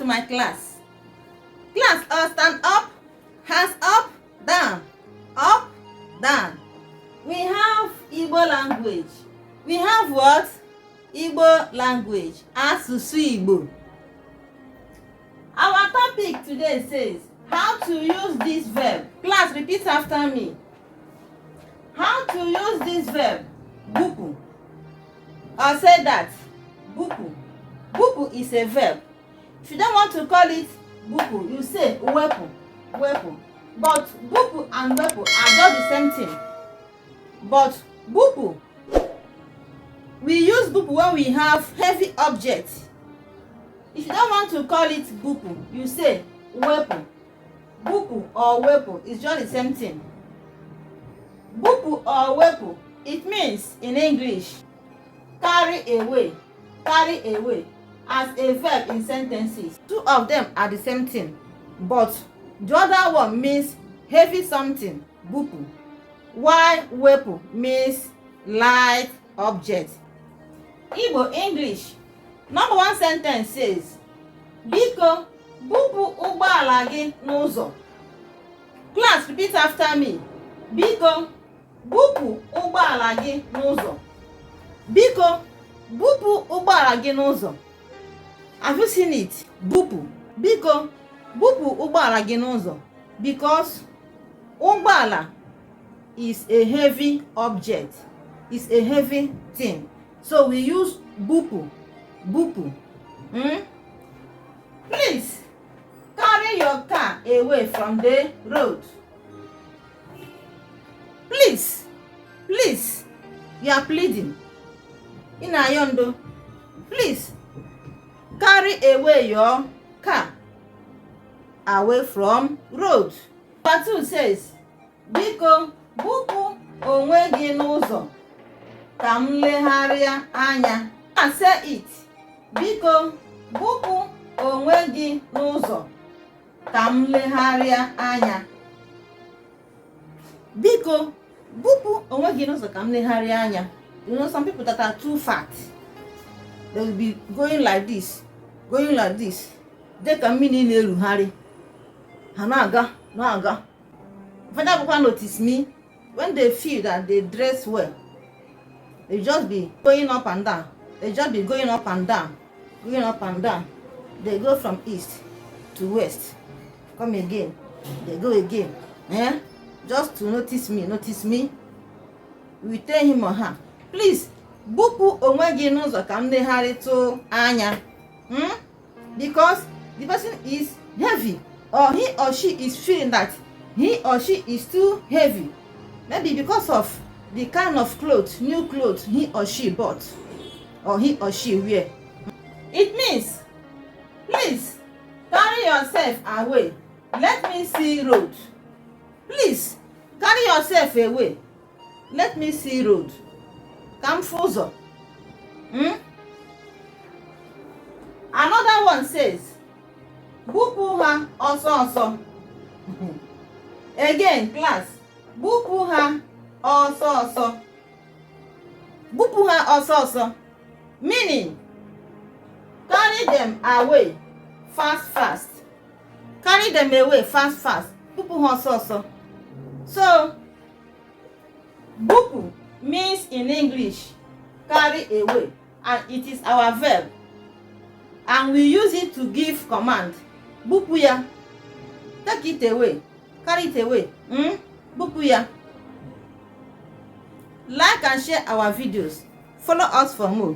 to my class. Class, stand up, hands up, down, up, down. We have Igbo language. We have what? Igbo language. Asụsụ Igbo. Our topic today says how to use this verb. Class, repeat after me. How to use this verb. Bupu. I'll say that. Bupu. Bupu is a verb. If you don't want to call it bupu, you say wepu. Wepu. But bupu and wepu are just the same thing. But bupu, we use bupu when we have heavy objects. If you don't want to call it bupu, you say wepu. Bupu or wepu is just the same thing. Bupu or wepu, it means in English, carry away, carry away, as a verb in sentences. Two of them are the same thing, but the other one means heavy something, bupu, while wepu means light object. Igbo English, number one sentence says, Biko, bupu ụgbọala gị n'ụzọ. Class, repeat after me. Biko, bupu ụgbọala gị n'ụzọ. Biko, bupu ụgbọala gị n'ụzọ. Have you seen it? Bupu. Biko, bupu ụgbọala gị n'ụzọ. Because ụgbọala is a heavy object. It's a heavy thing. So we use bupu. Bupu. Please carry your car away from the road. Please, please, you are pleading. Inayondo, please carry away your car away from road. Number 2 says, Biko, bupu onwe gị n'ụzọ ka m legharịa anya. I say it. Biko, bupu onwe gị n'ụzọ ka m legharịa anya. Biko, bupu onwe gị n'ụzọ ka m legharịa anya. You know, some people that are too fat, they will be going like this, going like this. They can mean in a hurry. Hanaga, no aga. Father Bukwa notice me, when they feel that they dress well, they just be going up and down. They just be going up and down, going up and down. They go from east to west. Come again. They go again. Just to notice me, notice me. We tell him or her, please, bupu onwe gị n'ụzọ ka m legharịtụ anya. Because the person is heavy, or he or she is feeling that he or she is too heavy. Maybe because of the kind of clothes, new clothes he or she bought, or he or she wear. It means, please carry yourself away. Let me see road. Please carry yourself away. Let me see road. Kamfuzo. Another one says, bupu ha ọsọ. Again, class. Bupu ha ọsọ. Bupu ha ọsọ. Meaning, carry them away fast. Carry them away fast. Bupu ha ọsọ. So, bupu means in English, carry away, and it is our verb. And we use it to give command. Bupu ya. Take it away. Carry it away. Bupu ya. Like and share our videos. Follow us for more.